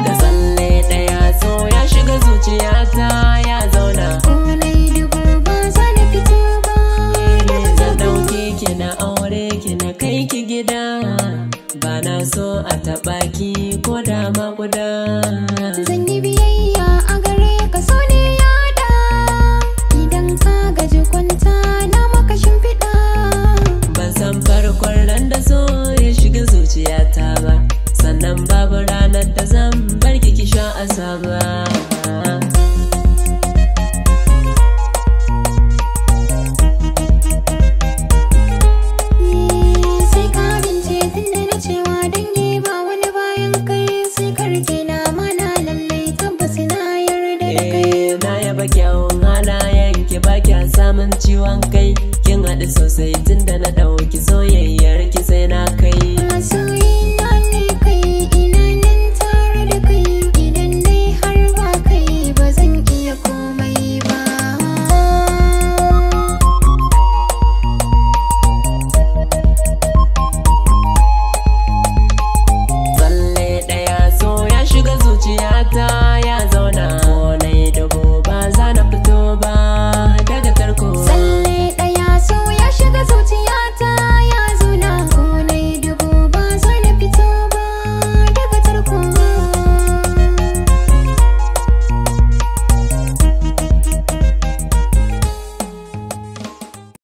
Da tsalle ɗaya so ya shiga zuciyata ya zauna. Komai dubu ba za na fito ba. Zan ɗauke ki na aure ki na kai ki gida. Ba na so a taɓa ki ko da ma guda. Zan yi biyayya a gare ka, so ne yaɗa. Idan ka gaji kwanta na maka shimfiɗa. Ban san farkon ran da so ya shiga zuciyata ba, sannan babu ranar da zan bar ki ki sha asaba. Sai ka bince tunda na cewa dangi ba wani bayan kai, sai ka rike na mana lallai tabbas na yarda da kai. Eh, na yaba kyawun halayen ki, ba kya samun ciwon kai. Kin haɗu sosai tunda na ɗauki soyayyar ki sai na kai.